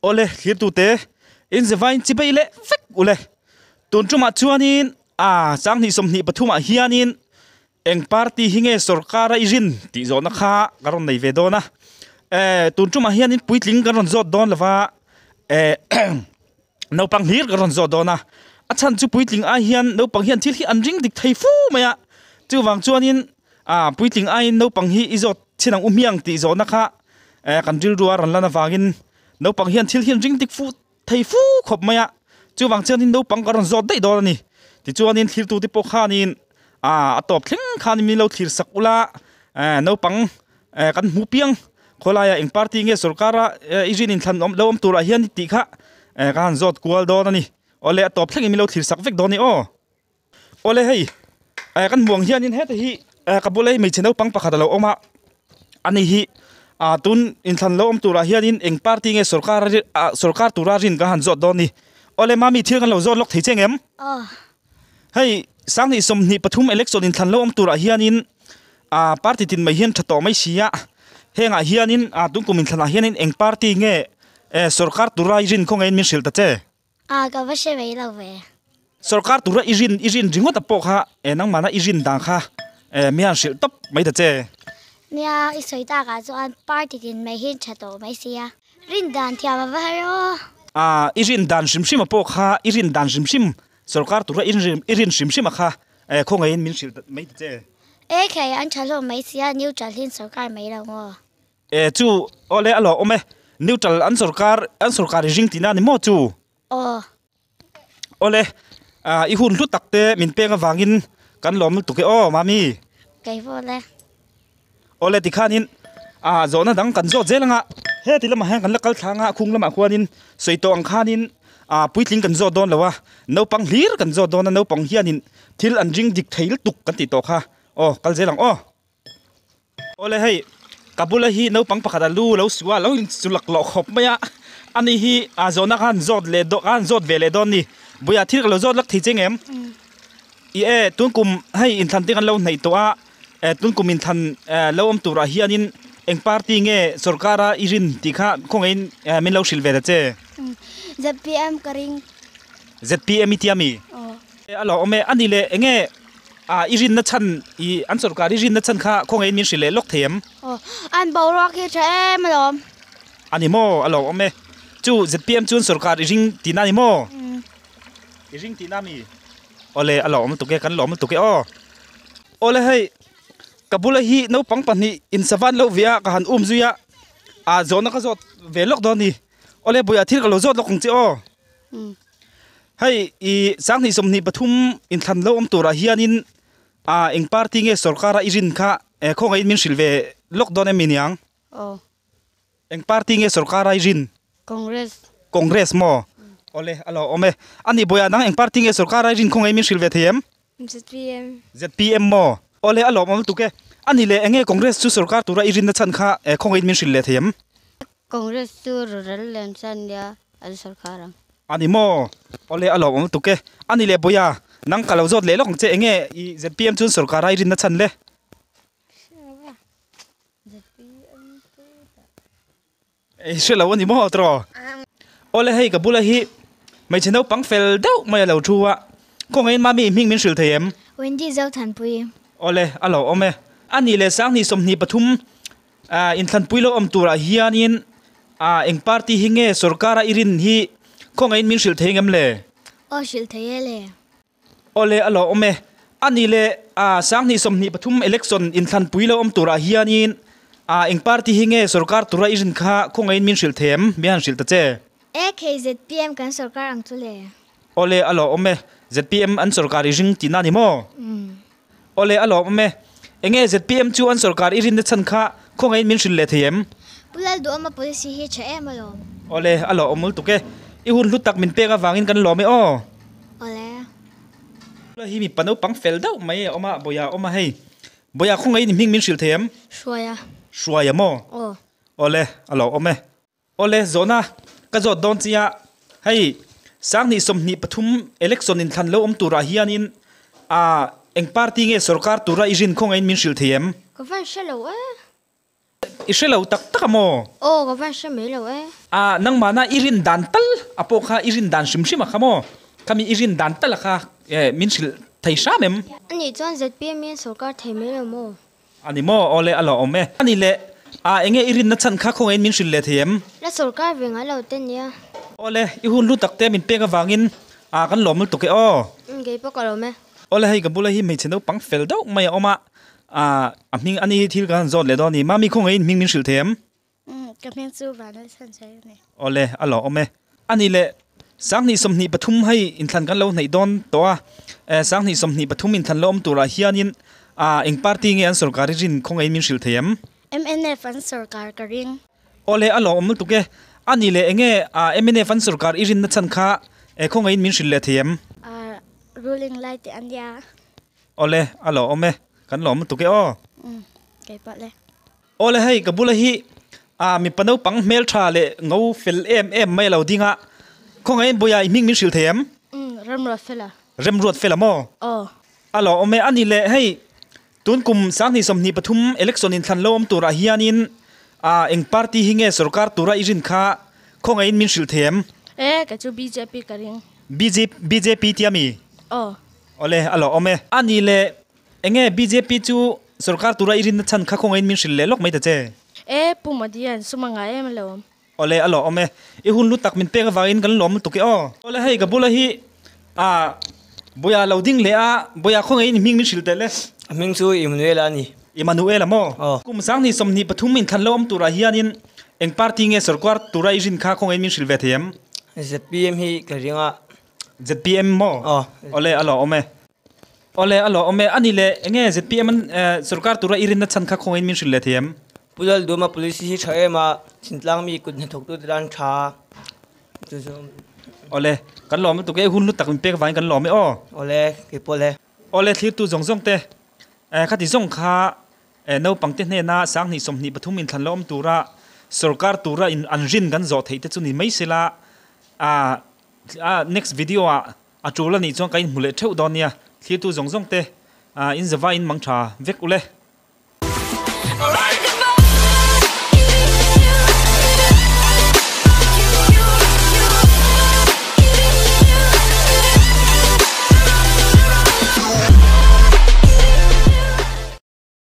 Awle thlirtute in zevain chi bei leh vek ule. Tun tumah chuanin a Sanghnih 23 ah hianin eng party hi nge sorkara i rin tih zawhna kha ka rawn nei ve dawn a. Eh tun tumah hianin puitling kan rawn zawt dawn lova eh naupang hlir kan rawn zawt dawn a. A chhan chu puitling ai hian naupang hian thil hi an ring dik thei fu mai a. Chuvang chuanin a puitling aiin naupang hi i zawt chin ang u hmiang tih zawhna kha eh kan rilru a rawn lan avangin naupang hian thil hi an ring dik fu thei fu khawp mai a. Chuvang chuanin naupang kan rawn zawt daih dawn a ni. Tichuanin thlirtute pawh khanin ah a tawp thleng khanin min lo thlir sak ula eh naupang eh kan hmu piang khawlaiah eng party nge sorkara eh i rin inthlan awm lo awm turah hian tih kha eh ka han zawt kual dawn a ni. Awle a tawp thlengin min lo thlir sak vek dawn a ni aw. Awle hei eh kan hmuh ang hianin heta hi eh ka bula hi hmeichhe naupang pakhat a lo awm a, ani hi ah tun inthlan lo awm turah hianin eng party nge sorkar ah sorkar tura rin kan han zawt dawn a ni. Awle mami thil kan lo zawt lawk thei che ang em? Aw. Hei Sanghnih 23 election inthlan lo awm turah hianin ah party tin mai hian tha tawh mai si a, hengah hianin ah tun kum inthlanah hianin eng party nge eh sorkar tura i rin khawngahin min hrilh ta che? A ka va hre mai lo ve. Sorkar tura i rin i rin ringawt a pawh kha eh nangmahna i rin dan kha eh mi han hrilh tawp mai ta che. Nia i sawi takah chuan party tin mai hi tha tawh mai sia. Rin dan thiam a va har aw. A i rin dan hrim hrim a pawh kha i rin dan hrim hrim sorkar tura i rin i rin hrim hrim a kha eh khawngaihin min hrilh mai ta che. E khai an tha hlawm mai sia neutral hian sorkar mai lo maw. E chu awle a lawh awm e. Neutral an sorkar an sorkar i ring tihna a ni maw chu? Aw. Awle ah i hun hlu tak te min peng avangin kan lawm lutuk e aw mami. Kei pawh le. Awle tikhanin ah zawhna dang kan zawt zel anga heti lamah hian kan la kal thlang a khung lamah khuanin sawi tawh ang khanin ah puitling kan zawt dawn lo a naupang hlir kan zawt dawn a naupang hianin thil an ring dik thei lutuk kan tih tawh kha aw kal zel ang aw. Awle hei ka bula hi naupang pakhat a lu lo su a lo in chu lak lawh khawp mai a ani hi a zawhna khan zawt leh dawn khan zawt ve leh dawn a ni buia thil ka lo zawt lak thei che ngem i e tun kum hei inthlan te kan lo hnaih tawh a eh tun kum inthlan eh lo awm turah hianin eng party nge sorkara i rin tih kha khawngaihin eh min lo hrilh ve ta che. Zpm ka ring. Zpm i tia mi? Aw. A lo awm e ani leh eng nge Ah, i rinna chhan, i an sorkar i rinna chhan kha khawngaih min hrilh leh lawk thei em? Aw, an boruak hi tha em alawm. A ni maw? A lo awm e. Chu zpm chuan sorkar i ring tihna a ni maw? I ring tihna a mi? Awle, a lo awm lutuk e, kan lo awm lutuk e aw. Awle hei, ka bula hi naupang pahnih insavan loh ve a, ka han um zui a, ah zawhna ka zawt ve lawk dawn a ni. Awle, buiah thil ka lo zawt lawk ang che aw. Hei i Sanghnih 23 inthlan lo awm turah hianin ah eng party nge sorkara i rin kha eh khawngaihin min hrilh ve lawk dawn em iniang? Aw. Eng party nge sorkara i rin? Congress. Congress maw? Awle a lo awm e. Ani Bawiah nang eng party nge sorkara i rin khawngaihin min hrilh ve thei em? ZPM. ZPM maw? Awle a lawm awm lutuk e. Ani leh eng nge Congress chu sorkar tura i rinna chhan kha eh khawngaihin min hrilh leh thei em? Congress chu rural lem chuan nia an sorkar ang. Ani maw? Awle a lawm awm lutuk e. Ani leh Bawiha, nang ka lo zawt leh lawk ang che eng nge i ZPM chuan sorkar a i rinna chhan le? I hre lo a ni maw tawh? Awle hei ka bula hi hmeichhe naupang fel deuh mai a lo thu a, khawngaihin mami i hming min hrilh thei em? Wendy Zothanpui. Awle a lo awm e. Anih leh Sanghnih 23 ah inthlanpui lo awm turah hianin ah eng party hi nge sorkara i rin hi khawngaihin min hrilh thei ngem le? Aw hrilh thei e le. Awle a lo awm e. Anih leh ah Sanghnih 23 election inthlanpui lo awm turah hianin ah eng party hi nge sorkar tura i rin kha khawngaihin min hrilh thei em? Mi han hrilh ta che. E khei zpm kan sorkar ang chu le. Awle a lo awm e. Zpm an sorkar i ring tihna a ni maw? Awle a lo awm e. Enge zpm chu an sorkar i rinna chhan kha khawngaihin min hrilh leh thei em? Pu Lalduhawma policy hi tha em alawm. Awle a lo awm lutuk e. I hun hlu tak min pek avangin kan lawm e aw. Awle. Tuna hi mipa naupang fel deuh mai a awm a, Bawiha a awm a hei. Bawiha khawngaih in hming min hrilh thei em? Hruaia. Hruaia maw? Aw. Awle, a lo awm e. Awle, zawhna ka zawt dawn chia, hei Sanghnih 23 election inthlan lo awm turah hianin ah eng party nge sorkar tura i rin khawngaihin min hrilh thei em? Ka van hre lo e. i hre lo tak tak a maw? Aw, ka van hre mai lo e. A, nangmahna i rin dan tal a pawh kha i rin dan hrim hrim a kha maw? Khami i rin dan tal a kha min hrilh thei hram em? Anih chuan zpm hian sorkar thei mai lo maw? A ni maw? Aw le, a lo awm e. A ni le, a enge i rinna chhan kha khawngaihin min hrilh leh thei em? La sorkar ve ngai lo te nia. Aw le, i hun lu tak te min pek avangin a kan lawm lutuk e aw. Umm kei pawh ka lawm e. Aw le, hei ka bula hi hmeichhe naupang fel deuh mai a awm a, a hming a ni hi thil kan han zawt leh dawn a ni. Mami khawngaihin hming min hrilh thei em? Umm, ka hming chu Vanlal Sanchai a ni. Awle, a lawm e. A nih leh, Sanghnih 23 hei inthlan kan lo hnaih dawn tawh a, eh, Sanghnih 23 inthlan lo awm turah hianin ah eng party nge an sorkar i rin khawngaihin min hrilh thei em? Mnf an sorkar ka ring. Awle, a lawm lutuk e. A nih leh, enge ah mnf an sorkar i rinna chhan kha eh khawngaihin min hrilh leh thei em? Ah, ruling lai teh a nia. Awle, a lawm e. Kan lawm lutuk e aw. Umm, keipawh le. Awle hei ka bula hi ah mipa naupang hmeltha leh ngo fel em em mai a lo ding a, khawngaihin Buia i hming min hrilh thei em? Umm, Remruat Fela. Remruat Fela maw? Aw. A lo awm e, a ni leh hei tun kum 20 23 election inthlan lo awm turah hianin ah eng party hi nge sorkar tura i rin kha khawngaihin min hrilh thei em? E, ka chu bjp ka ring. Bjp tia mi? Aw. Awle, a lo awm e. A ni leh Enge bjp chu sorkar tura i rinna chhan kha khawngaihin min hrilh leh lawk mai ta che? E, Pu Modi an sum a ngai em alawm. Awle, a lawm e. I hun lu tak min pek avangin kan lawm lutuk e aw. Awle, hei ka bula hi ah Buia lo ding leh a, Buia khawngaihin i hming min hrilh teh le. A hming chu Immanuela a ni. Immanuela maw? Aw. Kum 20 23 inthlan lo awm turah hianin eng party nge sorkar tura i rin kha khawngaihin min hrilh ve thei em? Zpm hi ka ring a. Zpm maw? Aw. Awle, a lawm e. Awle, a lawm e. A ni le, enge zpm an sorkar tura i rinna chhan kha khawngaihin min hrilh leh thei em? Pu Lalduma police hi tha em a, Thintlang mi kut hnathawktu te tan tha chu chu. Awle, kan lawm lutuk e, hun lu tak min pek avangin kan lawm e aw. Awle, kei pawh le. Awle, thlirtu zawng zawng te, khati zawng kha naupang te hnena 20 23 inthlan la awm tura sorkar tura an rin kan zawh theih te chu ni mai sela, a next video ah A tul anih chuan ka inhmu leh theuh dawn nia, thlirtu zawng zawng te in zava in mang tha vek ule.